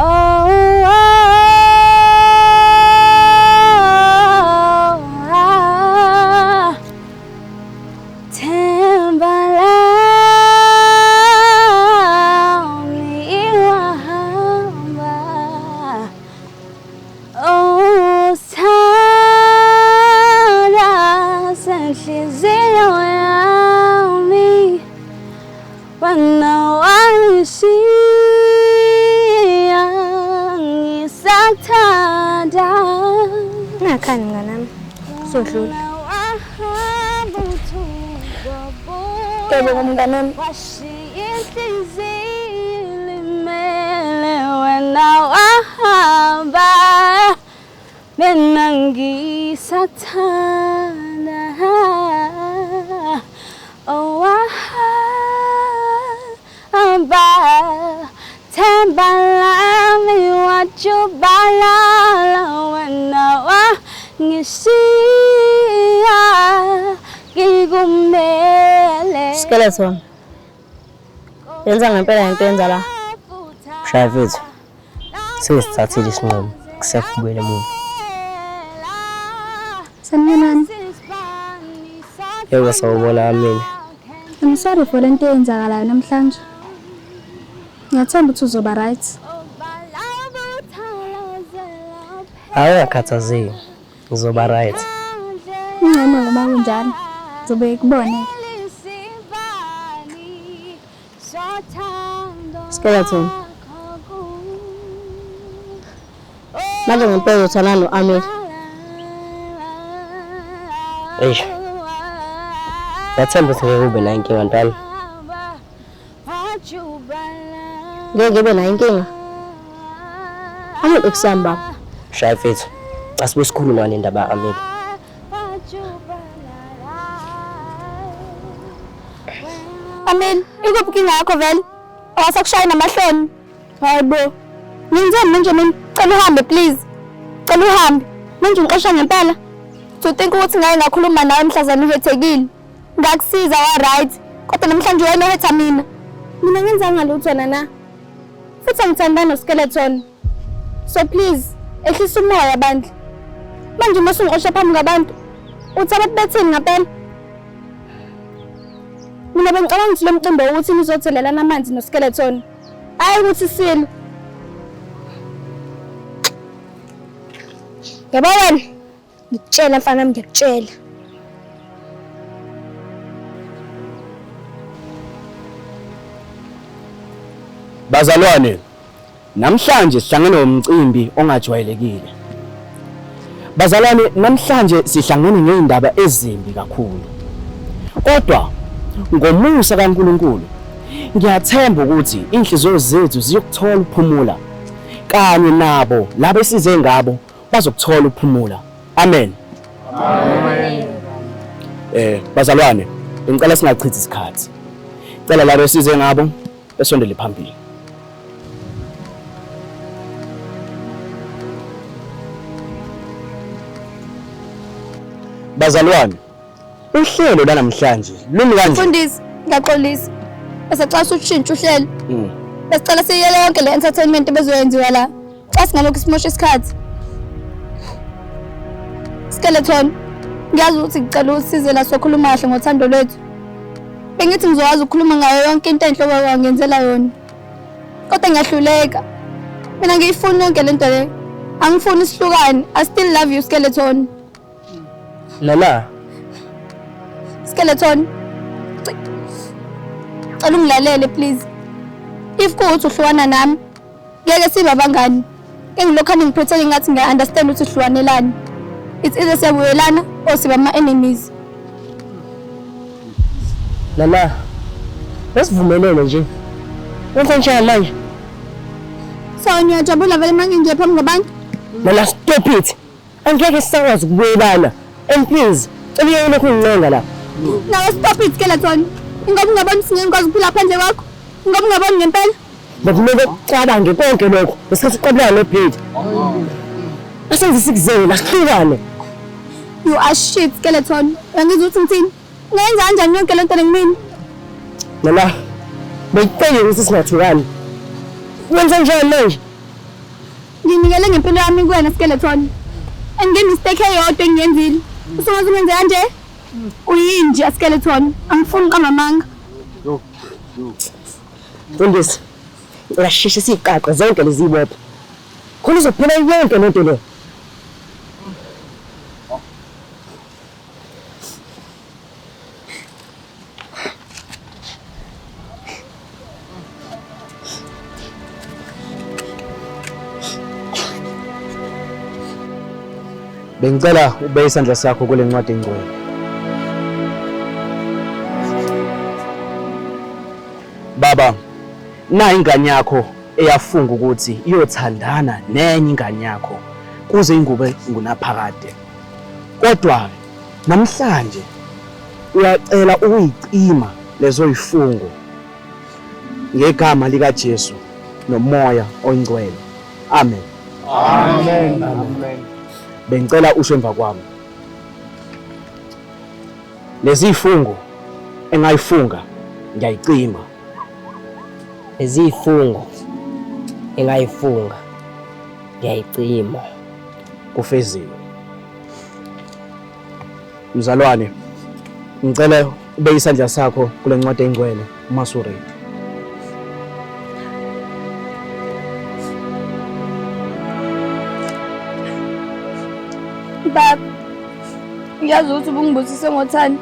Oh, oh, ah. Themba lami wahamba. Oh, sithandwa senhliziyo yami, wena wangishiya ngisakuthanda. Ungakhali mnganami, kuzodlula. Wahamba uthukwa Ngiyabonga mnganami. Washiya inhliziyo ilimele, wena wahamba, mina ngisakuthanda. Oh, wahamba, themba lami wajubalala, wena wangishiya ngikumele. Skeleton. Yenza ngempela lento yenza la. Shaya mfethu. Sengisithathile isinqumo. Kusekho ukubuyela emuva. Sanibonani. Yebo sawubona Amile. I'm sorry for lento eyenzakalayo namhlanje. Ngiyathemba ukuthi uzoba right. Hayi ungakhathazeki. Ngizoba right. Ngcono noma kunjalo. Ngizobe ngikubone. Skeleton. Manje ngempela uzothandana no-Amir. Eish. Ngiyathemba ukuthi ngeke ube nayo inkinga ntwana. Ngeke ngibe nayo inkinga. Amir ekusami baba. Shaya mfethu. Asibe sikhuluma ngale ndaba ka-Amile. Amil, ikuphi inkinga yakho vele? Awasakushayi namahloni. Hayi bo. Ngenzeni manje mina? Cela uhambe please. Cela uhambe. Manje ungixosha ngempela. To think ukuthi ngake ngakhuluma nawe mhlazane uhethekile. Ngakusiza wa right. Kodwa namhlanje wena ohetha mina. Mina ngenzanga lutho na. Futhi angithandani noSkeleton. So please, ehlisa umoya bandla. Manje uma usungixosha phambi kwabantu, uthi abantu bethini ngempela? Mina bengicabanga ukuthi lo mcimbi ukuthi nizothelelana amanzi noSkeleton. Hayi ukuthi silo. Yabo wena, ngikutshela mfana wami ngiyakutshela. Bazalwane, namhlanje sihlangene ngomcimbi ongajwayelekile. Bazalwane, namhlanje sihlangene ngezindaba ezimbi kakhulu. Kodwa ngomusa kaNkulunkulu ngiyathemba ukuthi inhliziyo zethu ziyokuthola ukuphumula kanye nabo laba esize ngabo bazokuthola ukuphumula. Amen. Amen. Bazalwane, bengicela singachithi isikhathi. Cela labo esize ngabo besondele phambili. Bazalwane, uhlelo lanamhlanje lumi kanje. Mfundisi, ngiyaxolisa. Besicela ushintshe uhlelo. Besicela siyiyele yonke le entertainment ebezoyenziwa la. Xa singalokhu simosha isikhathi. Skeleton, ngiyazi ukuthi ngicela usize la sokhuluma kahle ngothando lwethu. Bengithi ngizokwazi ukukhuluma ngayo yonke into enhle owangenzela yona. Kodwa ngiyahluleka. Mina ngiyifuni yonke lento le. Angifuni sihlukane. I still love you Skeleton. Nana, Skeleton. Cela ungilalele please. If kuwukuthi uhlukana nami, ngeke sibe abangani. Engilokhu ningiphethe ngathi ngiya-understand ukuthi uhlukanelani. It's either siyabuyelana or siba ama-enemies. Nana, besivumelene nje. Wenza njani manje? So ngiyajabula vele uma nginje phambi kwabantu. Nana, stop it. Angeke sisakwazi ukubuyelana. And please, cela uyeke lokhu ungincenga la. Nawe stop it Skeleton. Ingoba ungaboni ukuthi ngeke ngikwazi ukuphila phandle kwakho. Ingoba ungaboni ngempela. Bekumele ucabange konke lokho ngesikhathi uqabulana noBlade. Asenze sikuzele la sihlukane. You are shit Skeleton. Uyangizwa ukuthi ngithini? Ungayenza kanjani yonke lento le kumina? Nana, bekuqeke ukuthi singathukani. Wenza njani manje? Nginikele ngempilo yami kuwena Skeleton. And nge-mistake eyodwa engiyenzile. Usungaze ungenze kanje? Uyinja Skeleton. Angifuni uqamba amanga. Mfundisi, ngicela sisheshe siyiqaqe zonke lezi zibopho. Khona izophela yonke lento le. Bengicela ubeke isandla sakho kule ncwadi engcwele. Baba, na ingane yakho eyafunga ukuthi iyothandana nenye ingane yakho kuze ingubo ngunaphakade. Kodwa namhlanje uyacela ukuyicima lezo yifungo ngegama lika Jesu noMoya oNgcwele. Amen. Amen. Amen. Bengicela usho emva kwami. Lezi zifungo engayifunga ngiyayicima. Lezi zifungo engayifunga ngiyayicima. Kufeziwe. Mzalwane, ngicela ubeke isandla sakho kule ncwadi engcwele uma usu-ready. Baba, ngiyazi ukuthi ubungibusise ngothando.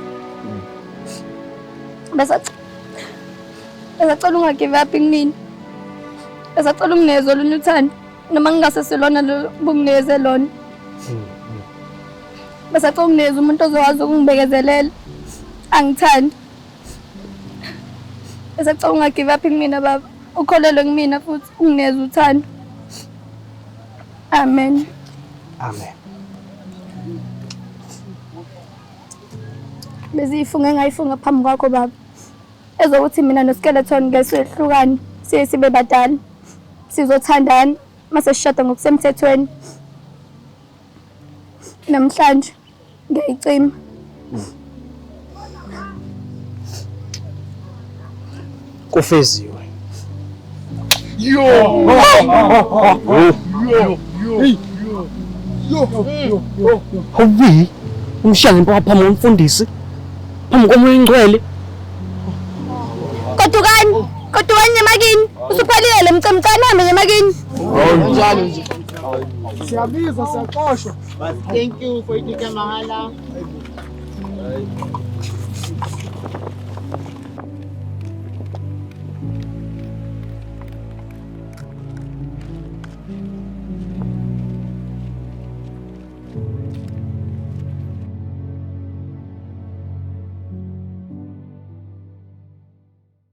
Besacela unga-give up kumina. Besacela unginikeze olunye uthando noma ngingasesilona lo ubunginikeze lona. Besacela unginikeze umuntu ozokwazi ukungibekezelela, angithande. Besacela unga-give up kumina baba, ukholelwe kumina futhi unginikeze uthando. Amen. Amen. Beziyifunga engayifunga phambi kwakho baba. Ezokuthi mina noSkeleton ngeke sihlukane, siye sibe badala. Sizothandana mase sishada ngokusemthethweni. Namhlanje ngiyayicima. Kufeziwe. Yo! Yo! Yo! Yo! Hawu, umshiya ngempela phambi komfundisi, phambi koMoya oNgcwele. Godukani, godukani nyemakini. Usuphelile le mcimcane hambe nyemakini. Kanjalo nje. Siyabizwa, siyaxoshwa. Thank you for itika mahala.